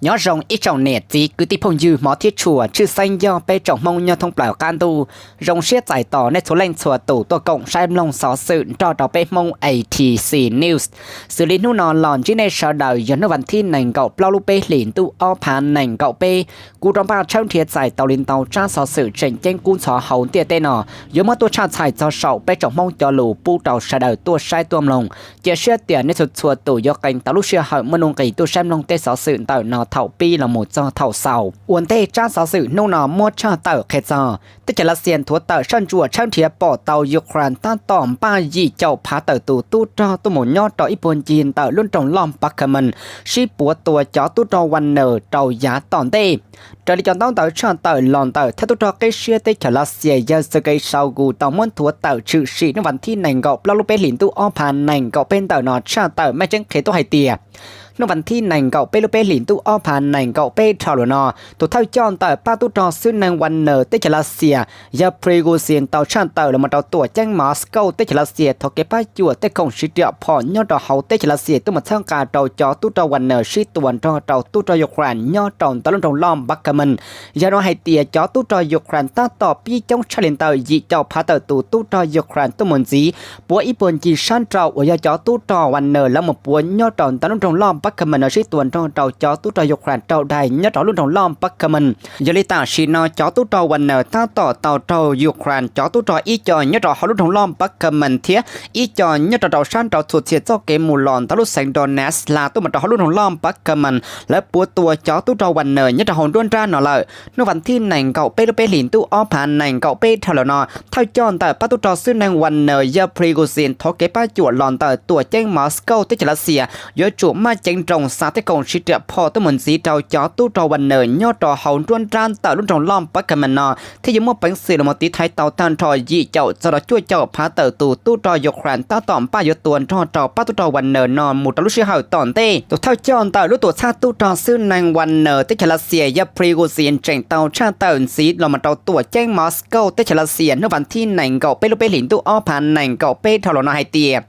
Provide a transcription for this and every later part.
Nyob zoo ib tsoom niam txiv kwv tij phooj ywg hmov thiab tshua, tshwj xeeb yog peb tsoom Hmoob nyob thoob plaws qab ntuj. Zoo siab txais tos nej txhua leej txhua tus tuaj koom saib mloog xov xwm nrog rau peb Hmoob A T C News. Xws li hnub no los ntsib nej sawv daws yog hnub vas thib nees nkaum plaub lub peb hlis ntuj ob phav nees nkaum peb. Kuv rov npaj tshawb nrhiav txais tau li ntau tsab xov xwm tseem ceeb kub ntxhov hauv ntiaj teb no, yuav muab tuaj tshaj txhais txog saum peb tsoom Hmoob cov lus pub rau sawv daws tuaj saib tuaj mloog. Cia siab tias nej txhua txhua tus yuav qee tau lub sij hawm muaj nuj nqis tuaj saib mloog tej xov xwm ntawm no thaum pib los mus txog thaum xaus. Ua ntej tsab xov xwm hnub no muab tshaj tawm qhia txog teb chaws Lav Xias nthuav tawm soj ntsuam tshawb nrhiav pom tau Ukraine tab tom npaj yim caum phav tawm tus tub rog tuaj mus nyob rau ib puag ncig ntawm lub nroog loj Bakhmut sib puav tua cov tub rog Wagner rau yav tom ntej. Raws li cov ntaub ntawv tshaj tawm los ntawm thawj tub rog qib siab teb chaws Lav Xias yawg Sergei Shoigu tau muab nthuav tawm tshwm sim hnub vas thib nees nkaum plaub lub peb hlis ntuj ob phav nees nkaum peb ntawm no tshaj tawm meej tseeb qhia tuaj hais tias hnub vas thib nees nkaum peb lub peb hlis ntuj ob phav nees nkaum peb dhau los no, tus thawj coj ntawm pab tub rog xwb neeg Wagner teb chaws Lav Xias yawg Prigozhin tau tshaj tawm los mus rau tuam ceeb Moscow teb chaws Lav Xias thov kev pab cuam tej khoom siv riam phom nyob rau hauv teb chaws Lav Xias tuaj mus txhawb nqa rau cov tub rog Wagner sib tua nrog rau tub rog Ukraine nyob rau ntawm lub nroog loj Bakhmut. Yog no hais tias cov tub rog Ukraine tab tom pib coob tshaj li ntawm yim caum phav tawm tus tub rog Ukraine tuaj mus ntxiv puav ib puag ncig sab nraud uas yog cov tub rog Wagner lawv mus puav nyob rau ntawm lub nroog loj Bakhmut no sib tua nrog rau cov tub rog Ukraine raug daig nyob rau lub nroog loj Bakhmut. Yog li tam sim no cov tub rog Wagner tab tom tau raug Ukraine cov tub rog ib co nyob rau hauv lub nroog loj Bakhmut thiab ib co nyob rau rau sab nraud txhua txhia txoj kev mus los ntawm lub xeev Donetsk hla tuaj mus rau hauv lub nroog loj Bakhmut, lawv puav tua cov tub rog Wagner nyob rau hauv nruab nrab no lawm. Hnub vas thib nees nkaum peb lub peb hlis ntuj ob phav nees nkaum peb dhau los no, thawj coj ntawm pab tub rog xwb neeg Wagner yawg Prigozhin thov kev pab cuam los ntawm tuam ceeb Moscow teb chaws Lav Xias yuav tsum maj ceev nroos xa tej khoom siv riam phom tuaj mus ntxiv rau cov tub rog Wagner nyob rau hauv nruab nrab ntawm lub nroog loj Bakhmut no, thiab yuav muaj peev xwm los mus tiv thaiv tau tag nrho yim caum txog rau cuaj caum phav tawm tus tub rog Ukraine tab tom npaj yuav tua nrog rau pab tub rog Wagner no mus rau lub sij hawm tom ntej. Tus thawj coj ntawm lub tuam txhab tub rog xwb neeg Wagner teb chaws Lav Xias yawg Prigozhin tseem tau tshaj tawm ntxiv los mus rau tuam ceeb Moscow teb chaws Lav Xias hnub vas thib nees nkaum peb lub peb hlis ntuj ob phav nees nkaum peb dhau los no hais tias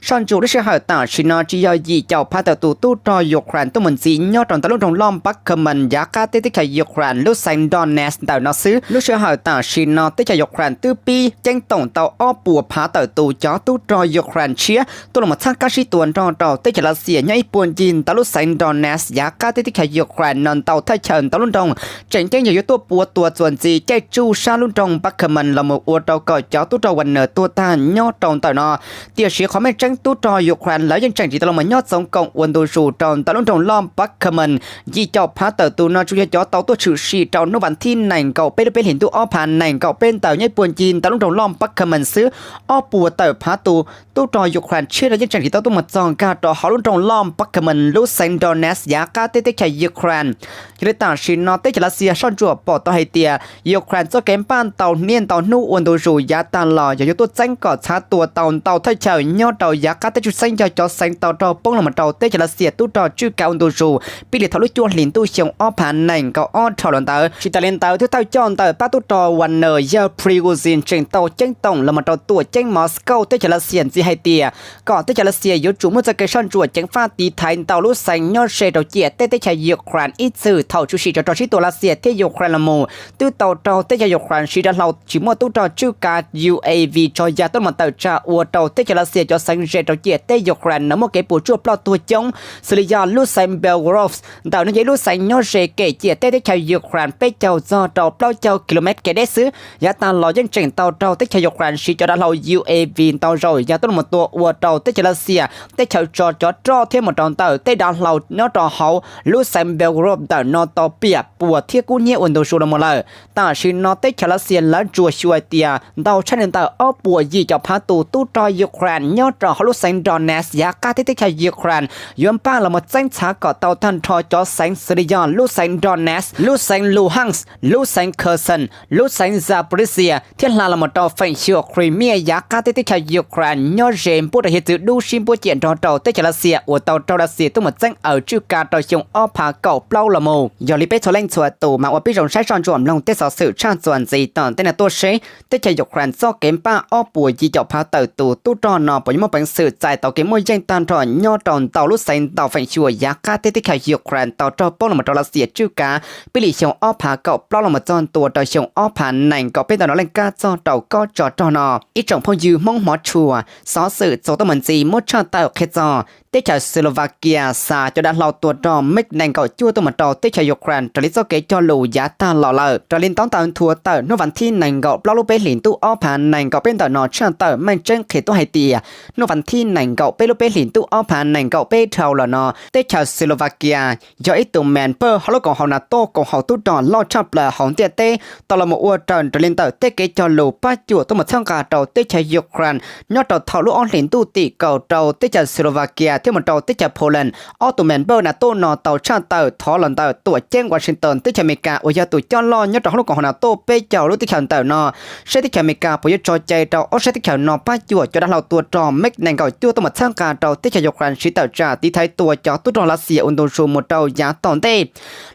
soj ntsuam lub sij hawm tam sim no tsis yog yim caum phav tawm tus tub rog Ukraine tuaj mus ntxiv nyob rau ntawm lub nroog loj Bakhmut yav qab teb teb chaws Ukraine lub xeev Donetsk ntawm no xwb. Lub sij hawm tam sim no teb chaws Ukraine twb pib ceeb toom tau ob puas phav tawm tus cov tub rog Ukraine tshiab tuaj los mus txhab kab sib tua nrog rau teb chaws Lav Xias nyob ib puag ncig ntawm lub xeev Donetsk yav qab teb teb chaws Ukraine no ntau thaj chaw ntau lub nroog. Tseem ceeb yog yuav tuaj puav tua txuas ntxiv caij tsuj sab lub nroog Bakhmut los mus ua rau kom cov tub rog Wagner tuag tag nyob rau ntawm no. Tiam sis qhov meej tseeb tub rog Ukraine lawv yeej tseem tsis tau los mus nyob txoov koom ua ntu zus rau ntawm lub nroog loj Bakhmut yim caum phav tawm tus no tsuas yog cov tau tuaj tshwm sim rau hnub vas thib nees nkaum peb lub peb hlis ntuj ob phav nees nkaum peb ntawm nyob ib puag ncig ntawm lub nroog loj Bakhmut xwb. Ob puas tawm phav tus tub rog Ukraine tshiab no yeej tseem tsis tau tuaj mus txog nkag rau hauv lub nroog loj Bakhmut lub xeev Donetsk yav qab teb teb chaws Ukraine. Yog li tam sim no teb chaws Lav Xias soj ntsuam pom tau hais tias Ukraine txoj kev npaj ntau niaj ntau hnub ua ntu zus yav tag los yog yuav tuaj txeeb kom txhav tua tau ntau thaj chaw nyob rau yav qab teb tsuj xeeb yog cov xeev tau raug poob los mus rau teb chaws Lav Xias tub rog tswj kav ua ntu zus pib li thaum lub cuaj hlis ntuj xyoo ob phav nees nkaum ob dhau los ntawd. Tsis tas li ntawd, thawj thawj coj ntawm pab tub rog Wagner yawg Prigozhin tseem tau ceeb toom los mus rau tuam ceeb Moscow teb chaws Lav Xias ntxiv hais tias kom teb chaws Lav Xias yuav tsum muaj txoj kev soj ntsuam ceev faj tiv thaiv ntau lub xeev nyob ze rau ciam teb teb chaws Ukraine ib txwm thaum tshwm sim tsov rog sib tua Lav Xias thiab Ukraine los mus twb tau raug teb chaws Ukraine siv dav hlau tsis muaj tub rog tswj kav U A V tso yag tuaj los tawm tsam ua rau teb chaws Lav Xias cov xeev ze rau ciam teb Ukraine no muaj kev puas tsuaj ploj tuag coob, xws li yog lub xeev Belgorod ntawm no yog ib lub xeev nyob ze kem ciam teb teb chaws Ukraine peb caug txog rau plaub caug kilomev kev deb xwb. Yav tag los yeej tseem tau raug teb chaws Ukraine siv cov dav hlau U A V ntau zaus yog tuaj los tua ua rau teb chaws Lav Xias teb chaws tso cov roj thiab mus rau ntawm tej dav hlau nyob rau hauv lub xeev Belgorod ntawm no tau piam puas thiab kub hnyiab ua ntu zus los mus lawm. Tam sim no teb chaws Lav Xias lawv tsuas xyuas hais tias ntau tshaj li ntawm ob puas yim caum phav tus tub rog Ukraine nyob rau hauv lub xeev Donetsk yav qab teb teb chaws Ukraine yuav npaj los mus txeeb txhav kom tau tag nrho cov xeev xws li yog lub xeev Donetsk, lub xeev Luhansk, lub xeev Kherson, lub xeev Zaporizhzhia thiab hla los mus rau feem xyuam Crimea yav qab teb teb chaws Ukraine nyob ze npuab rau hiav txwv dub sib npuab ciam nrog rau teb chaws Lav Xias uas tau raug Lav Xias tuaj mus txeeb aws tswj kav rau xyoo ob phav kaum plaub los mus. Yog li peb txhua leej txhua tus mas ua pib zoo saib soj ntsuam mloog tej xov xwm tshaj txuas ntxiv tom ntej no tuaj seb teb chaws Ukraine txoj kev npaj ob puas yim caum phav tawm tus tub rog no puas yuav muaj peev xwm txais tau kev muaj yeej tag nrho nyob rau ntau lub xeev ntau feem xyuam yav qab teb teb chaws Ukraine tau raug poob los mus rau Lav Xias tswj kav pib li xyoo ob phav kaum plaub los mus txog ntua rau xyoo ob phav nees nkaum peb ntawm no leej kab txog rau kob tsov rog no. Ib tsoom phooj ywg Hmoob hmov tshua, xov xwm txaus tuaj mus ntxiv muab tshaj tawm qhia txog teb chaws Slovakia xa cov dav hlau tua rog MiG nees nkaum cuaj tuaj mus rau teb chaws Ukraine raws li txoj kev cog lus yav tag los lawm. Raws li ntaub ntawv nthuav tawm hnub vas thib nees nkaum plaub lub peb hlis ntuj ob phav nees nkaum peb ntawm no tshaj tawm meej tseeb qhia tuaj hais tias hnub vas thib nees nkaum peb lub peb hlis ntuj ob phav nees nkaum peb dhau los no, teb chaws Slovakia yog ib tus member hauv lub koom haum NATO koom haum tub rog loj tshaj plaws hauv ntiaj teb tau los mus ua raws nraim li ntawm tej kev cog lus pab cuam tuaj mus txhawb nqa rau teb chaws Ukraine nyob rau thaum lub ob hlis ntuj tim kaum rau teb chaws Slovakia thiab mus rau teb chaws Poland. Ob tus member NATO no tau tshaj tawm thov los ntawm tuam ceeb Washington teb chaws Amelikas uas yog tus coj loj nyob rau hauv lub koom haum NATO peb caug lub teb chaws ntawm no, saib teb chaws Amelikas puas yuav tso cai rau ob sab teb chaws no pab cuam cov dav hlau tua rog MiG nees nkaum cuaj tuaj mus txhawb nqa rau teb chaws Ukraine siv tawm tsam tiv thaiv tua cov tub rog Lav Xias uas ntu zus mus rau yav tom ntej.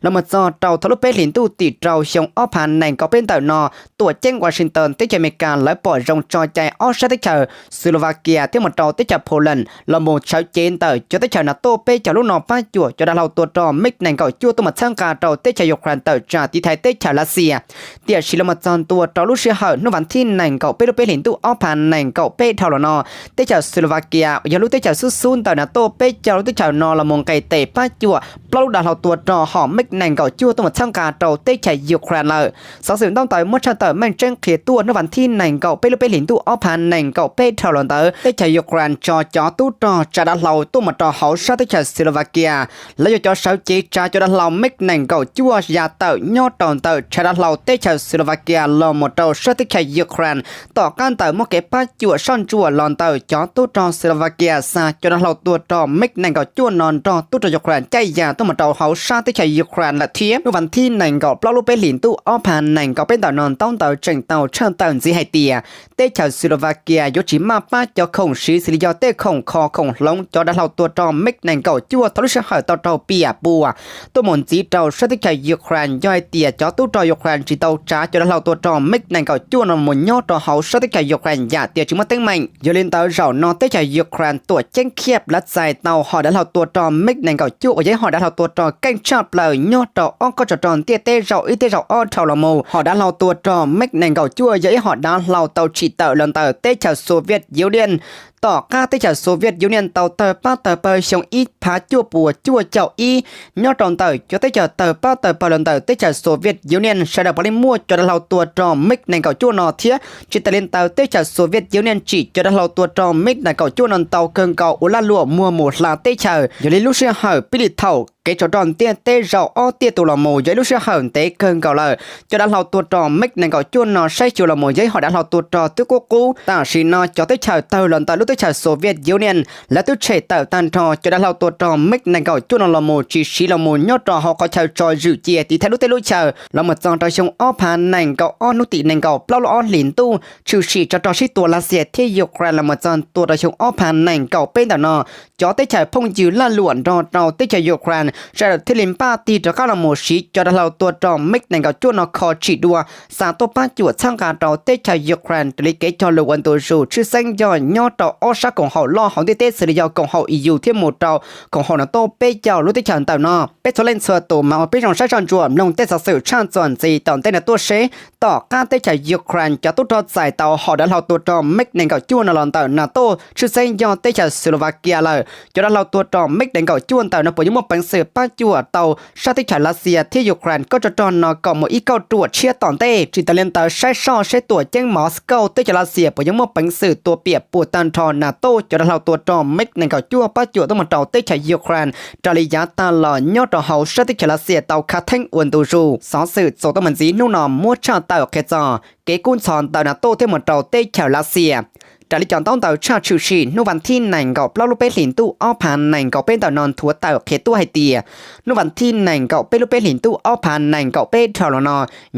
Los mus txog rau thaum lub peb hlis ntuj tim rau xyoo ob phav nees nkaum peb ntawm no, tuam ceeb Washington teb chaws Amelikas lawv pom zoo tso cai ob sab teb chaws Slovakia thiab mus rau teb chaws Poland los mus sawv cev ntawm cov teb chaws NATO peb caug lub no pab cuam cov dav hlau tua rog MiG nees nkaum cuaj tuaj mus txhawb nqa rau teb chaws Ukraine tawm tsam tiv thaiv teb chaws Lav Xias. Tiam sis los mus txog ntua rau lub sij hawm hnub vas thib nees nkaum peb lub peb hlis ntuj ob phav nees nkaum peb dhau los no, teb chaws Slovakia uas yog lub teb chaws xub xub ntawm NATO peb caug lub teb chaws no los mus nqes tes pab cuam plaub lub dav hlau tua rog hom MiG nees nkaum cuaj tuaj mus txhawb nqa rau teb chaws Ukraine lawm. Xov xwm ntaub ntawv muab tshaj tawm meej tseeb qhia tuaj hnub vas thib nees nkaum peb lub peb hlis ntuj ob phav nees nkaum peb dhau los ntawd, teb chaws Ukraine tso cov tub rog tsav dav hlau tuaj mus rau hauv sab teb chaws Slovakia. Lawv yuav cov sawv cev tsav cov dav hlau MiG nees nkaum cuaj ya tawm nyob rau ntawm tshav dav hlau teb chaws Slovakia los mus rau sab teb chaws Ukraine. Tom qab ntawd muaj kev pab cuam soj ntsuam los ntawm cov tub rog Slovakia xa cov dav hlau tua rog MiG nees nkaum cuaj no nrog tub rog Ukraine caij ya tuaj mus rau hauv sab teb chaws Ukraine lawm thiab. Hnub vas thib nees nkaum plaub lub peb hlis ntuj ob phav nees nkaum peb ntawm no ntaub ntawv tseem tau tshaj tawm ntxiv hais tias teb chaws Slovakia yuav tsis maj pab cov khoom siv xws li yog tej khoom kho khoom hloov cov dav hlau tua rog MiG nees nkaum cuaj thaum lub sij hawm tau raug piam puas tuaj mus ntxiv rau sab teb chaws Ukraine yog hais tias cov tub rog Ukraine tsis tau tsav cov dav hlau tua rog MiG nees nkaum cuaj no mus nyob rau hauv sab teb chaws Ukraine yam tias tsis muaj teeb meem. Yog li ntawd zaum no teb chaws Ukraine tuam ceeb Kyiv lawv txais tau hom dav hlau tua rog MiG nees nkaum cuaj uas yog ib hom dav hlau tua rog keej tshaj plaws nyob rau ob kob tsov rog ntiaj teb zaum ib thiab zaum ob dhau los mus. Hom dav hlau tua rog MiG nees nkaum cuaj yog ib hom dav hlau tau tsim tawm los ntawm teb chaws Soviet Union. Tom qab teb chaws Soviet Union tau tawg pab tawg pawg xyoo ib phav cuaj puas cuaj caum ib, nyob rau ntawm cov teb chaws tawg pab tawg pawg los ntawm teb chaws Soviet Union sawv daws puav leej muaj cov dav hlau tua rog MiG nees nkaum cuaj no thiab. Tsis tas li ntawd teb chaws Soviet Union tsim cov dav hlau tua rog MiG nees nkaum cuaj no ntau kawg nkaus ua lag luam muag mus hla teb chaws. Yog li lub sij hawm pib li thaum kev tsov rog ntiaj teb zaum ob tiaj tus los mus yog ib lub sij hawm ntev kawg nkaus lawm. Cov dav hlau tua rog MiG nees nkaum cuaj no saib xyuas los mus yog ib hom dav hlau tua rog twb qub qub. Tam sim no cov teb chaws tawg los ntawm lub teb chaws Soviet Union lawv twb tshem tawm tag nrho cov dav hlau tua rog MiG nees nkaum cuaj no los mus tsis siv los mus nyob rau hauv qhov chaw tso zwm cia tiv thaiv lub teb lub chaw. Los mus txog rau xyoo ob phav nees nkaum ob hnub tim nees nkaum plaub lub ob hlis ntuj tshwm sim tsov rog sib tua Lav Xias thiab Ukraine los mus txog tua rau xyoo ob phav nees nkaum peb ntawm no, cov teb chaws phooj ywg lag luam nrog rau teb chaws Ukraine sawv daws thiaj li npaj tig rov qab los mus siv cov dav hlau tua rog MiG nees nkaum cuaj no kho tsim dua xa tuaj pab cuam txhawb nqa rau teb chaws Ukraine raws li kev cog lus uas ntu zus tshwj xeeb yog nyob rau ob sab koom haum loj hauv ntiaj teb xws li yog koom haum E U thiab mus rau koom haum NATO peb caug lub teb chaws ntawm no. Peb txhua leej txhua tus mas ua peb zoo saib soj ntsuam mloog tej xov xwm tshaj txuas ntxiv tom ntej no tuaj seb tom qab teb chaws Ukraine cov tub rog txais tau hom dav hlau tua rog MiG nees nkaum cuaj no los ntawm NATO tshwj xeeb yog teb chaws Slovakia lawm. Cov dav hlau tua rog MiG nees nkaum cuaj ntawm no puas yuav muaj peev xwm pab cuam tau sab teb chaws Lav Xias thiab Ukraine kob tsov rog no kom mus ib kauj ruam tshiab tom ntej. Tsis tas li ntawd saib soj seb tuam ceeb Moscow teb chaws Lav Xias puas yuav muaj peev xwm tua piam puas tag nrho NATO cov dav hlau tua rog MiG nees nkaum cuaj pab cuam tuaj mus rau teb chaws Ukraine raws li yav tag los nyob rau hauv sab teb chaws Lav Xias tau khav theeb ua ntu zus. Xov xwm txuas tuaj mus ntxiv hnub no muab tshaj tawm qhia txog kev kub ntxhov ntawm NATO thiab mus rau teb chaws Lav Xias. Raws li cov ntaub ntawv tshaj tshwm sim hnub vas thib nees nkaum plaub lub peb hlis ntuj ob phav nees nkaum peb ntawm no nthuav tawm qhia tuaj hais tias hnub vas thib nees nkaum peb lub peb hlis ntuj ob phav nees nkaum peb dhau los no,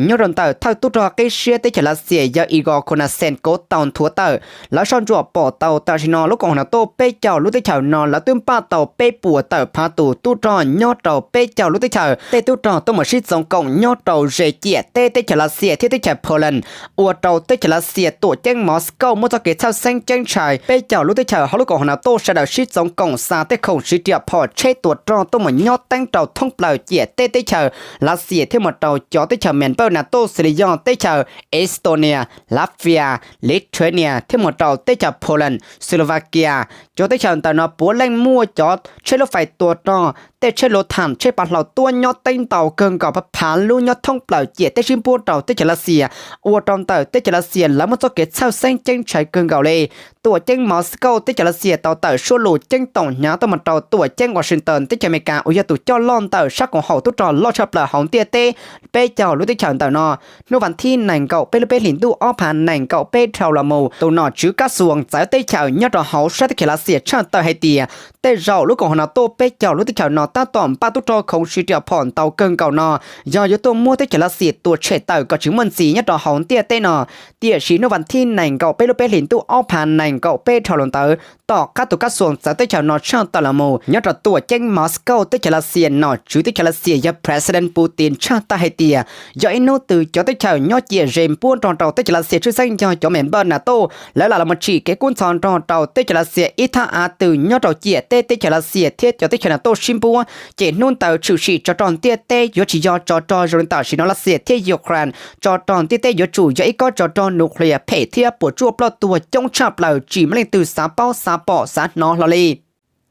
nyob rau ntawm thawj tub rog qib siab teb chaws Lav Xias yog Igor Konashenkov tau nthuav tawm. Lawv soj ntsuam pom tau tam sim no lub koom haum NATO peb caug lub teb chaws no lawv twb npaj tau peb puas tawm phav tus tub rog nyob rau peb caug lub teb chaws. Tej tub rog tuaj mus sib txoos koom nyob rau ze ciam teb teb chaws Lav Xias thiab teb chaws Poland, ua rau teb chaws Lav Xias tuam ceeb Moscow muaj txoj kev txhawj xeeb ceeb ntshai. Peb caug lub teb chaws hauv lub koom haum NATO sawv daws sib txoov koom xa tej khoom siv riam phom tsheb tua rog tuaj mus nyob teeb rau thoob plaws ciam teb teb chaws Lav Xias thiab mus rau cov teb chaws miam npawj NATO xws li yog teb chaws Estonia, Latvia, Lithuania thiab mus rau teb chaws Poland, Slovakia. Cov teb chaws ntawm no puav leej muaj cov tsheb lub fais tua rog, tej tsheb luv tham, tsheb pav hlau tuaj nyob teeb ntau kawg nkaus phav phav lub nyob thoob plaws ciam teb sib npuab rau teb chaws Lav Xias, ua rau ntawm teb chaws Lav Xias lawv muaj txoj kev txhawj xeeb ceeb ntshai kawg nkaus li. Tuam ceeb Moscow teb chaws Lav Xias tau tawm suab lus ceeb toom hnyav tuaj mus rau tuam ceeb Washington teb chaws Amelikas uas yog tus coj loj ntawm sab koom haum tub rog loj tshaj plaws hauv ntiaj teb peb caug lub teb chaws ntawm no. Hnub vas thib nees nkaum peb lub peb hlis ntuj ob phav nees nkaum peb dhau los mus, tus nom tswv kab xuas txawv teb chaws nyob rau hauv sab teb chaws Lav Xias tshaj tawm hais tias tej zaum lub koom haum NATO peb caug lub teb chaws no tab tom npaj tub rog khoom siv riam phom ntau kawg nkaus no yog yuav tuaj muab teb chaws Lav Xias tua tshem tawm kom tsis muaj ntxiv nyob rau hauv ntiaj teb no. Tiam sis hnub vas thib nees nkaum peb lub peb hlis ntuj ob phav nees nkaum peb dhau los ntawd, tom qab tus kab xuas txawv teb chaws no tshaj tawm los mus, nyob rau tuam ceeb Moscow teb chaws Lav Xias nom tswv teb chaws Lav Xias yog President Putin tshaj tawm hais tias yog ib hnub twg cov teb chaws nyob ciam ze npuab nrog rau teb chaws Lav Xias tshwj xeeb yog cov miam npawj NATO, lawv lam los mus tsim kev kub ntxhov nrog rau teb chaws Lav Xias ib thaj av twg nyob rau ciam teb teb chaws Lav Xias thiab cov teb chaws NATO sib npuab, ces hnub ntawd tshwm sim tsov rog ntiaj teb yuav tsis yog tsov rog zoo li tam sim no Lav Xias thiab Ukraine. Tsov rog ntiaj teb yuav tsum yog ib kob tsov rog nuclear phem thiab puas tsuaj ploj tuag coob tshaj plaws tsis muaj leej twg xav paub xav pom xav hnov hlo li.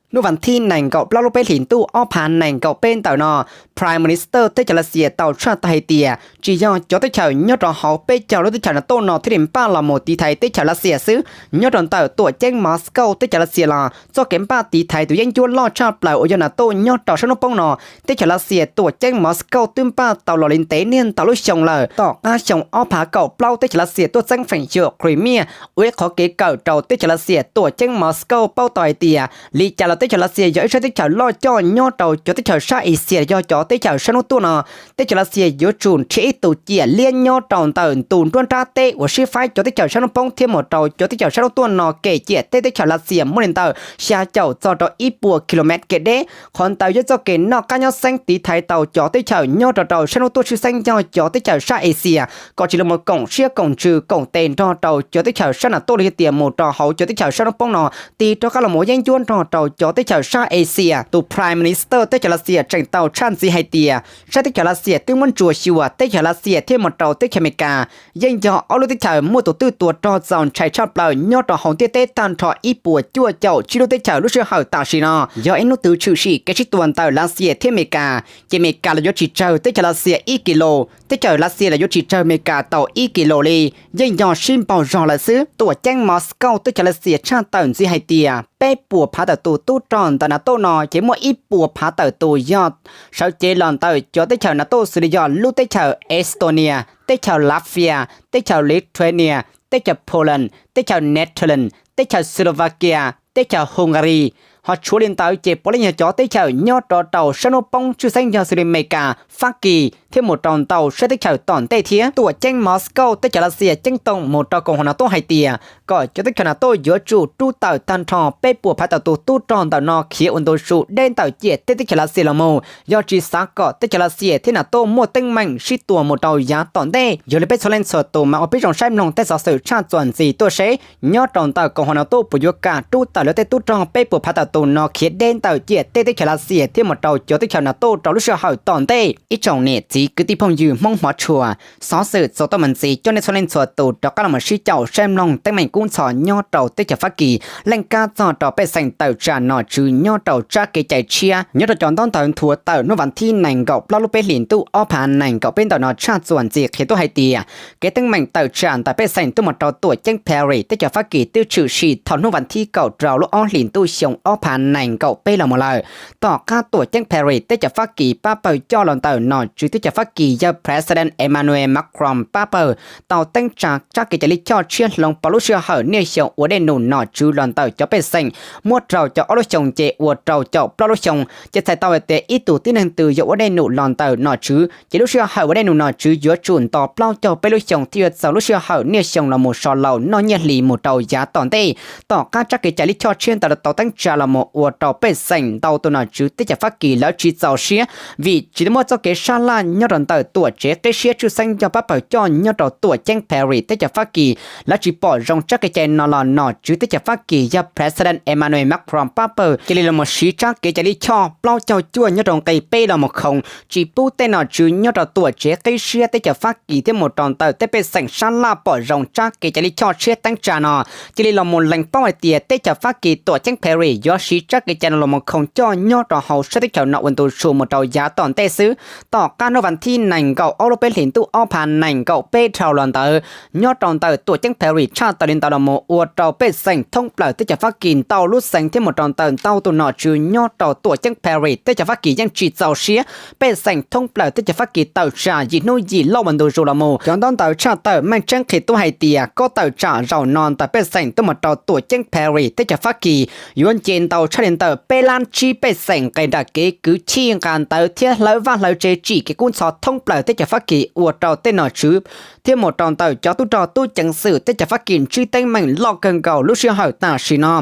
Hnub vas thib nees nkaum plaub lub peb hlis ntuj ob phav nees nkaum peb ntawm no, Prime Minister teb chaws Lav Xias tau tshaj tawm hais tias tsis yog cov teb chaws nyob rau hauv peb caug lub teb chaws NATO no thiaj li npaj los mus tiv thaiv teb chaws Lav Xias xwb. Nyob rau ntawm tuam ceeb Moscow teb chaws Lav Xias los txoj kev npaj tiv thaiv tus yeeb ncuab loj tshaj plaws uas yog NATO nyob rau sab hnub poob no, teb chaws Lav Xias tuam ceeb Moscow twb npaj tau los li ntev niaj ntau lub xyoo lawm. Tom qab xyoo ob phav kaum plaub teb chaws Lav Xias tuaj txeeb feem xyuam Crimea ua ib qhov kev kawm rau teb chaws Lav Xias tuam ceeb Moscow paub tau hais tias li cas los teb chaws Lav Xias yog ib sab teb chaws loj coj nyob rau cov teb chaws sab Asia yog cov teb chaws sab hnub tuaj no. Teb chaws Lav Xias yuav tsum nrhiav ib tus ciam liab nyob rau ntawm ntu nruab nrab teb uas sib faib cov teb chaws sab hnub poob thiab mus rau cov teb chaws sab hnub tuaj no kev ciam teb teb chaws Lav Xias muaj li ntawm xya caum txog rau ib puas kilomev kev deb. Qhov ntawd yog txoj kev noj qab nyob xeeb tiv thaiv tau cov teb chaws nyob rau rau sab hnub tuaj tshwj xeeb yog cov teb chaws sab Asia kom tsis los mus koom siab koom ntsws koom tes nrog rau cov teb chaws sab NATO los yog tias mus rau hauv cov teb chaws sab hnub poob no tig rov qab los mus yeeb ncuab nrog rau cov teb chaws sab Asia. Tus Prime Minister teb chaws Lav Xias tseem tau tshaj ntxiv hais tias sab teb chaws Lav Xias twb muab ntsuas xyuas teb chaws Lav Xias thiab mus rau teb chaws Amelikas yeej yog ob lub teb chaws muaj tus twj tua rog txaus ntshai tshaj plaws nyob rau hauv ntiaj teb tag nrho ib puas cuaj caum tsib lub teb chaws lub sij hawm tam sim no. Yog ib hnub twg tshwm sim kev sib tua ntawm Lav Xias thiab Amelikas, ces Amelikas los yuav tsis tsawg teb chaws Lav Xias ib kis lus, teb chaws Lav Xias los yuav tsis tsawg Amelikas tau ib kis lus li, yeej yog sib npaug zog lawm xwb. Tuam ceeb Moscow teb chaws Lav Xias tshaj tawm ntxiv hais tias peb puas phav tawm tus tub rog ntawm NATO no ces muaj ib puas phav tawm tus yog sawv cev los ntawm cov teb chaws NATO xws li yog lub teb chaws Estonia, teb chaws Latvia, teb chaws Lithuania, teb chaws Poland, teb chaws Netherlands, teb chaws Slovakia, teb chaws Hungary. Ho tshuav li ntawd ces puav leej yog cov teb chaws nyob rov rau sab hnub poob tshwj xeeb yog xws li Amelikas, Fab Kis thiab mus rau ntau sab teb chaws tom ntej thiab. Tuam ceeb Moscow teb chaws Lav Xias ceeb toom mus rau koom haum NATO hais tias kom cov teb chaws NATO yuav tsum rub tawm tag nrho peb puas phav tawm tus tub rog ntawm no khiav ua ntu zus deb ntawm ciam teb teb chaws Lav Xias los mus, yog tsis xav kom teb chaws Lav Xias thiab NATO muaj teeb meem sib tua mus rau yav tom ntej. Yog li peb txhua leej txhua tus mas ua peb zoo saib mloog tej xov xwm tshaj txuas ntxiv tuaj seb nyob rau ntawm koom haum NATO puas yuav kam rub tawm lawv tej tub rog peb puas phav tawm tus no khiav deb ntawm ciam teb teb chaws Lav Xias thiab mus rau cov teb chaws NATO rau lub sij hawm tom ntej. Ib tsoom niam txiv kwv tij phooj ywg Hmoob hmov tshua, xov xwm txuas tau mus ntxiv coj nej txhua leej txhua tus rov qab los mus sib caum saib mloog teeb meem kub ntxhov nyob rau teb chaws Fab Kis leej kab txog rau pej xeem tawm tsam nom tswv nyob rau tsab kev cai tshiab nyob rau cov ntaub ntawv nthuav tawm hnub vas thib nees nkaum plaub lub peb hlis ntuj ob phav nees nkaum peb ntawm no tshaj txuas ntxiv qhia tuaj hais tias kev teeb meem tawm tsam ntawm pej xeem tuaj mus rau tuam ceeb Paris teb chaws Fab Kis twb tshwm sim thaum hnub vas thib kaum rau lub ob hlis ntuj xyoo ob phav nees nkaum peb los mus lawm. Tom qab tuam ceeb Paris teb chaws Fab Kis pab pawg coj los ntawm nom tswv teb chaws Fab Kis yawg President Emmanuel Macron pab pawg tau teeb tsa tsab kev cai lij choj tshiab hloov pauv lub sij hawm niaj xyoo ua dej num nom tswv los ntawm cov pej xeem, muab rau caum ob lub xyoo ces ua rau caum plaub lub xyoo. Ces txhais tau hais tias ib tug tib neeg twg yog ua dej num los ntawm nom tswv ces lub sij hawm ua dej num nom tswv yuav tsum nto plaub caug peb lub xyoo thiaj yuav txaus lub sij hawm niaj xyoo los mus so laus noj nyiaj hli mus rau yav tom ntej. Tom qab tsab kev cai lij choj tshiab ntawd tau teeb tsa los mus ua rau pej xeem ntau tus nom tswv teb chaws Fab Kis lawv tsis txaus siab, vim tsis tau muaj txoj kev sab laj nyob rau ntawm tuam tsev qib siab tshwj xeeb yog pab pawg coj nyob rau tuam ceeb Paris teb chaws Fab Kis. Lawv tsis pom zoo tsab kev cai no los nom tswv teb chaws Fab Kis yog President Emmanuel Macron pab pawg cia li los mus siv tsab kev cai lij choj plaub caug cuaj nyob rau nqe peb los mus khoom tsis pub tej nom tswv nyob rau tuam tsev qib siab teb chaws Fab Kis thiab mus rau ntawm tej pej xeem sab laj pom zoo tsab kev cai lij choj tshiab teeb tsa no. Cia li los mus lees paub hais tias teb chaws Fab Kis tuam ceeb Paris yuav siv tsab kev cai no los mus khoom coj nyob rau hauv sab teb chaws no ua ntu zus mus rau yav tom ntej xwb. Tom qab hnub vas thib nees nkaum ob lub peb hlis ntuj ob phav nees nkaum peb dhau los ntawd, nyob rau ntawm tuam ceeb Paris tshaj tawm li ntawd los mus ua rau pej xeem thoob plaws teb chaws Fab Kis ntau lub xeev thiab mus rau ntawm ntau tus nom tswv nyob rau tuam ceeb Paris teb chaws Fab Kis yeej tsis txaus siab. Pej xeem thoob plaws teb chaws Fab Kis tawm tsam yim hnub yim loj ua ntu zus los mus. Cov ntaub ntawv tshaj tawm meej tseeb qhia tuaj hais tias kob tawm tsam zaum no ntawm pej xeem tuaj mus rau tuam ceeb Paris teb chaws Fab Kis yuav nce ntau tshaj li ntawm peb lab tsib pej xeem nqes nram kev kwv chij nqa ntawv thiab hlawv vaj hlawv tsev tsim kev kub ntxhov thoob plaws teb chaws Fab Kis ua rau tej nom tswv thiab mus rau ntawm cov tub rog tub ceev xwm teb chaws Fab Kis ntsib teeb meem loj kawg nkaus lub sij hawm tam sim no.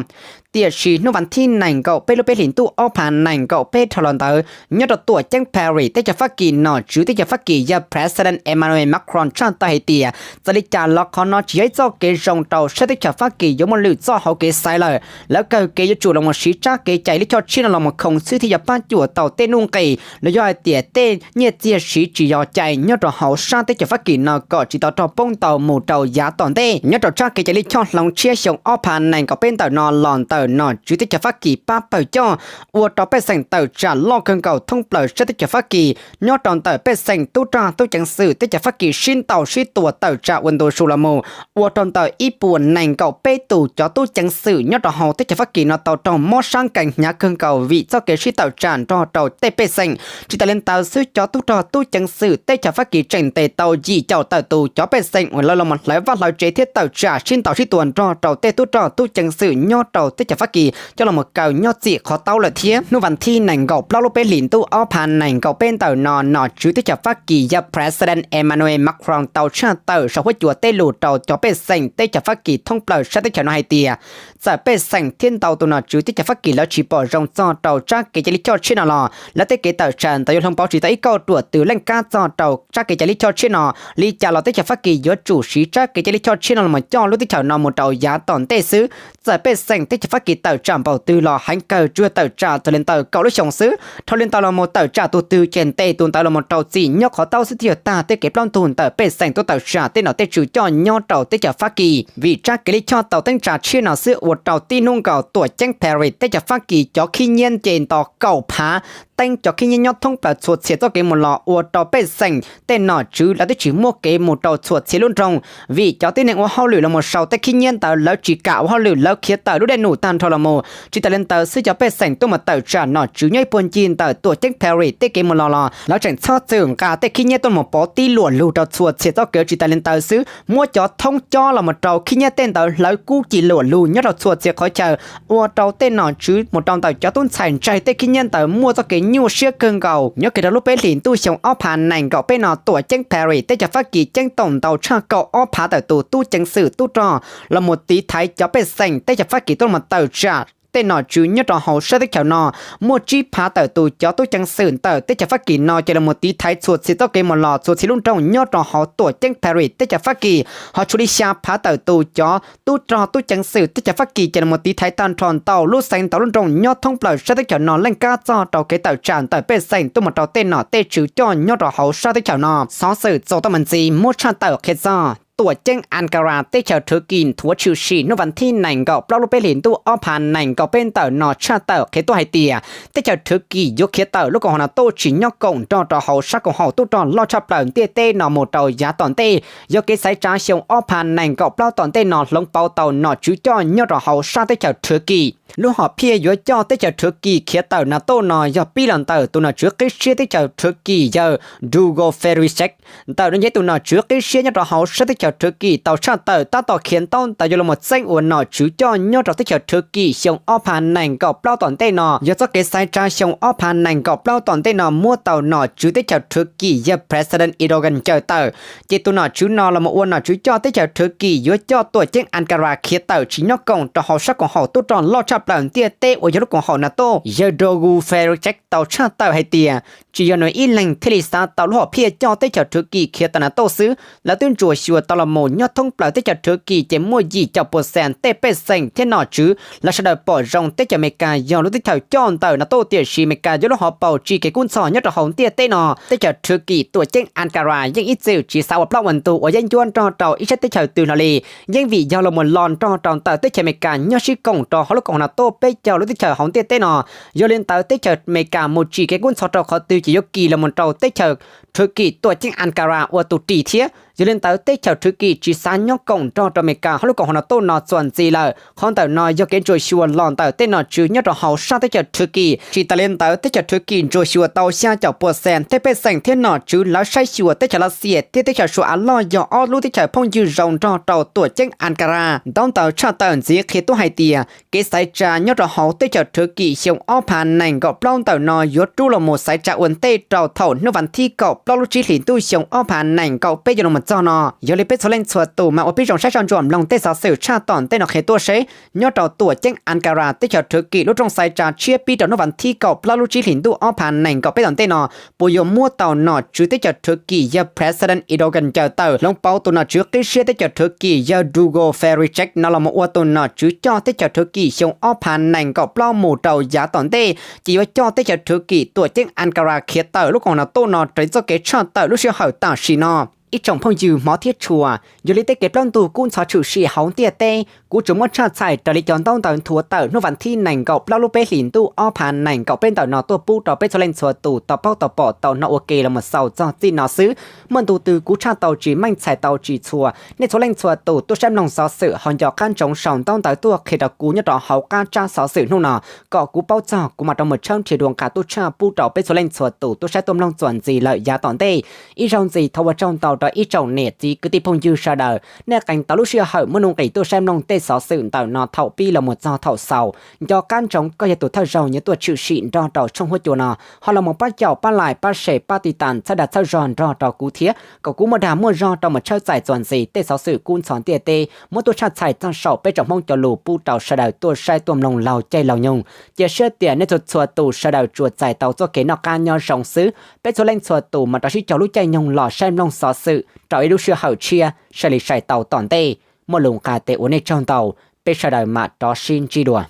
Tiam sis hnub vas thib nees nkaum peb lub peb hlis ntuj ob phav nees nkaum peb dhau los ntawd, nyob rau tuam ceeb Paris teb chaws Fab Kis nom tswv teb chaws Fab Kis yog President Emmanuel Macron tshaj tawm hais tias txawm li cas los qhov no tsis yog ib txoj kev zoo rau sab teb chaws Fab Kis yuav muaj lwm txoj hauv kev xaiv lawm. Lawv kawg kev yuav tsum los mus siv tsab kev cai lij choj tshiab no los mus khoom xwb thiaj yuav pab cuam tau tej nuj nqis los yog hais tias tej nyiaj txiag siv tsis yog cai nyob rau hauv sab teb chaws Fab Kis no kom tsis tau raug poob ntau mus rau yav tom ntej. Nyob rau tsab kev cai lij choj hloov tshiab xyoo ob phav nees nkaum peb ntawm no los ntawm nom tswv teb chaws Fab Kis pab pawg coj ua rau pej xeem tawm tsam loj kawg nkaus thoob plaws sab teb chaws Fab Kis, nyob rau ntawm pej xeem tub rog tub ceev xwm teb chaws Fab Kis sib ntaus sib tua tawm tsam ua ntu zus los mus, ua rau ntawm ib puas nees nkaum peb tus cov tub ceev xwm nyob rau hauv teb chaws Fab Kis no tau raug mob sab nkees hnyav kawg nkaus vim txoj kev sib tawm tsam nrog rau tej pej xeem. Tsis tas li ntawd xwb, cov tub rog tub ceev xwm teb chaws Fab Kis tseem ntes tau yim caum tawm tus cov pej xeem uas lawv los mus hlawv vaj hlawv tsev thiab tawm tsam sib ntaus sib tua nrog rau tej tub rog tub ceev xwm nyob rau teb chaws Fab Kis coj los mus kaw nyob txim qhov taub lawm thiab. Hnub vas thib nees nkaum plaub lub peb hlis ntuj ob phav nees nkaum peb ntawm no nom tswv teb chaws Fab Kis yog President Emmanuel Macron tau tshaj tawm saum huab cua tej lus rau cov pej xeem teb chaws Fab Kis thoob plaws sab teb chaws no hais tias txawm pej xeem thiab ntau tus nom tswv teb chaws Fab Kis lawv tsis pom zoo txog rau tsab kev cai lij choj tshiab no los lawv tej kev tawm tsam ntawd yuav hloov pauv tsis tau ib kauj ruam twg leej kab txog rau tsab kev cai lij choj tshiab no. Li cas los teb chaws Fab Kis yuav tsum siv tsab kev cai lij choj tshiab no los coj lub teb chaws no mus rau yav tom ntej xwb. Txawm pej xeem teb chaws Fab Kis tawm tsam npaum twg los heev kawg tsuas yog tawm tsam txog li ntawm kaum lub xyoo xwb. Dhau li ntawd los mus tawm tsam tus twg ces ntes tus ntawd los mus rau txim nyob qhov taub xwb thiaj yuav tag tej kev plaub ntug ntawm pej xeem tuaj tawm tsam tej nom tej tswv coj nyob rau teb chaws Fab Kis. Vim tsab kev lij choj tau teeb tsa tshiab no xwb ua rau tib hnub nkaus tuam ceeb Paris teb chaws Fab Kis cov khib nyiab nce nto kaum phav teeb cov khib nyiab nyob thoob plaws txhua txhia txoj kev mus los ua rau pej xeem tej nom tswv lawv twb tsis muaj kev mus rau txhua txhia lub nroog, vim cov tib neeg ua hauj lwm los mus sau tej khib nyiab ntawd lawv tsis kam ua hauj lwm, lawv khiav tawm lub dej num tag nrho los mus. Tsis tas li ntawd xwb, cov pej xeem tuaj mus tawm tsam nom tswv nyob ib puag ncig ntawm tuam ceeb Paris tej kev mus los los lawv tseem txhob txwm nqa tej khib nyiab tuaj mus pov tib luam lug rau txhua txhia txoj kev. Tsis tas li ntawd xwb, muab cov thoob cob los mus rau khib nyiab tej ntawd hlawv kub ci luam lug nyob rau txhua txhia qhov chaw, ua rau tej nom tswv mus rau ntawm cov tub ntxhais ntsaig tej khib nyiab ntawd muaj txoj kev nyuaj siab kawg nkaus. Nyob kiag rau lub peb hlis ntuj xyoo ob phav nees nkaum peb no, tuam ceeb Paris teb chaws Fab Kis ceeb toom ntau tshaj kaum ob phav tawm tus tub ceev xwm tub rog los mus tiv thaiv cov pej xeem teb chaws Fab Kis tuaj los mus tawm tsam tej nom tswv nyob rau hauv sab teb chaws no. Muaj tsib phav tawm tus cov tub ceev xwm ntawm teb chaws Fab Kis no ces los mus tiv thaiv txhua txhia txoj kev mus los txhua txhia lub nroog nyob rau hauv tuam ceeb Paris teb chaws Fab Kis. Ho tshuav li xya phav tawm tus cov tub rog tub ceev xwm teb chaws Fab Kis ces los mus tiv thaiv tag nrho ntau lub xeev ntau lub nroog nyob thoob plaws sab teb chaws no leej kab txog rau kev tawm tsam ntawm pej xeem tuaj mus rau tej nom tej tswv coj nyob rau hauv sab teb chaws no. Xov xwm txuas tau mus ntxiv muab tshaj tawm qhia txog tuam ceeb Ankara teb chaws Thwv Kis nthuav tshwm sim hnub vas thib nees nkaum plaub lub peb hlis ntuj ob phav nees nkaum peb ntawm no tshaj tawm qhia tuaj hais tias teb chaws Thwv Kis yuav khiav tawm lub koom haum NATO tsis nyob koom nrog rau hauv sab koom haum tub rog loj tshaj plaws ntiaj teb no mus rau yav tom ntej. Yog kev xaiv tsav xyoo ob phav nees nkaum plaub tom ntej no hloov pauv tau nom tswv coj nyob rau hauv sab teb chaws Thwv Kis. Lub hom phiaj yuav coj teb chaws Thwv Kis khiav tawm NATO no yog pib los ntawm tus nom tswv qib siab teb chaws Thwv Kis yawg Dugo Ferichek. Ntawm no yog ib tus nom tswv qib siab nyob rau hauv sab teb chaws Thwv Kis tau tshaj tawm tab tom khiav ntaub ntawv yuav los mus txeeb ua nom tswv coj nyob rau teb chaws Thwv Kis xyoo ob phav nees nkaum plaub tom ntej no. Yog txoj kev xaiv tsav xyoo ob phav nees nkaum plaub tom ntej no muab tau nom tswv teb chaws Thwv Kis yawg President Erdogan ncaws tawm, ces tus nom tswv no los mus ua nom tswv coj teb chaws Thwv Kis yuav coj tuam ceeb Ankara khiav tawm tsis nyob koom rau hauv sab koom haum tub rog loj tshaj tshaj plaws ntiaj teb uas yog lub koom haum NATO, yawg Dugu Ferichek tau tshaj tawm hais tias tsis yog nws ib leeg thiaj li xav tau lub hom phiaj coj teb chaws Thwv Kis khiav tawm NATO xwb, lawv twb ntsuas xyuas tau los mus nyob thoob plaws teb chaws Thwv Kis ces muaj yim caum puas xees tej pej xeem thiab nom tswv lawv sawv daws pom zoo teb chaws Amelikas yog lub teb chaws coj ntawm NATO, tiam sis Amelikas yuav lub hauv paus tsim kev kub ntxhov nyob rau hauv ntiaj teb no. Teb chaws Thwv Kis tuam ceeb Ankara yeej ib txwm tsis xav ua plaub ua ntug ua yeeb ncuab nrog rau ib sab teb chaws twg hlo li, yeej vim yog los mus los nrog rau ntawm teb chaws Amelikas nyob sib koom rau hauv lub koom haum NATO peb caug lub teb chaws hauv ntiaj teb no. Yog li ntawd teb chaws Amelikas mus tsim kev kub ntxhov rau qhov twg ces yuav kis los mus rau teb chaws Thwv Kis tuam ceeb Ankara ua tus ris thiab. Yog li ntawd teb chaws Thwv Kis tsis xav nyob koom nrog rau Amelikas hauv lub koom haum NATO no txuas ntxiv lawm. Qhov ntawm no yog kev ntsuas xyuas los ntawm tej nom tswv nyob rau hauv sab teb chaws Thwv Kis. Tsis tas li ntawd teb chaws Thwv Kis ntsuas xyuas tau xya caum puas xees tej pej xeem thiab nom tswv lawv saib xyuas teb chaws Lav Xias thiab teb chaws Suav av loj yog ob lub teb chaws phooj ywg zoo nrog rau tuam ceeb Ankara ntaub ntawv tshaj tawm ntxiv qhia tuaj hais tias kev xaiv tsa nyob rau hauv teb chaws Thwv Kis xyoo ob phav nees nkaum plaub ntawm no yuav rub los mus xaiv tsa ua ntej rau thaum hnub vas thib kaum plaub lub tsib hlis ntuj xyoo ob phav nees nkaum peb yuav los mus txog no. Yog li peb txhua leej txhua tus mas ua pib zoo saib soj ntsuam mloog tej xov xwm tshaj tom ntej no qhia tuaj seb nyob rau tuam ceeb Ankara teb chaws Thwv Kis lub rooj xaiv tsa tshiab pib rau hnub vas thib kaum plaub lub tsib hlis ntuj ob phav nees nkaum peb tom ntej no puas yuav muab tau nom tswv teb chaws Thwv Kis yawg President Erdogan ncaws tawm hloov pauv tus nom tswv qib siab teb chaws Thwv Kis yawg Dugu Ferichek no los mus ua tus nom tswv coj teb chaws Thwv Kis xyoo ob phav nees nkaum plaub mus rau yav tom ntej ces yuav coj teb chaws Thwv Kis tuam ceeb Ankara khiav tawm lub koom NATO no raws li txoj kev tshaj tawm lub sij hawm tam sim no. Ib tsoom phooj ywg hmov thiab tshua, yog li tej kev plaub ntug kub ntxhov tshwm sim hauv ntiaj teb kuv tsuas muab tshaj txhais raws li cov ntaub ntawv nthuav tawm hnub vas thib nees nkaum plaub lub peb hlis ntuj ob phav nees nkaum peb ntawm no tuaj pub rau peb txhua leej txhua tus tau paub tau pom tau hnov ua ke los mus xaus txog txij no xwb. Muaj ntu twg kuv tshaj tau tsis meej txhais tau tsis txhua, nej txhua leej txhua tus tuaj saib mloog xov xwm ho nco qab ntsoov sau ntaub ntawv tuaj qhia rau kuv nyob rau hauv qab tsab xov xwm hnub no kom kuv paub txog kuv mam rov mus tshawb nrhiav dua nqa tuaj tshaj pub rau peb txhua leej txhua tus tuaj saib tuaj mloog txuas ntxiv lawm yav tom ntej. Ib zaug ntxiv thov ua tsaug ntau rau ib tsoom niam txiv kwv tij phooj ywg sawv daws, nej qee tau lub sij hawm muaj nuj nqis tuaj saib mloog tej xov xwm ntawm no thaum pib los mus txog thaum xaus. Nco qab ntsoov koj yog tus thawj zaug yuav tuaj tshwm sim nrog rau tshooj huab cua no, ho los mus pab caum pab like pab share pab tiv tas txhawb dag txhawb zog nrog rau kuv thiab kom kuv muaj dag muaj zog rau mus tshawb txais txuas ntxiv tej xov xwm kub ntxhov ntiaj teb muab tuaj tshaj txhais txog saum peb tsoom Hmoob cov lus pub rau sawv daws tuaj saib tuaj mloog laug caij laug nyoog. Cia siab tias nej txhua txhua tus sawv daws tsuas txais tau txoj kev noj qab nyob zoo xwb. Peb txhua leej txhua tus mam rov sib koom lub caij nyoog los saib mloog xov xwm rau ib lub sij hawm tshiab, sawv li sai tau tom ntej. Muaj lus nqa tes ua nej tsaug ntau, peb sawv daws mam rov sib ntsib dua.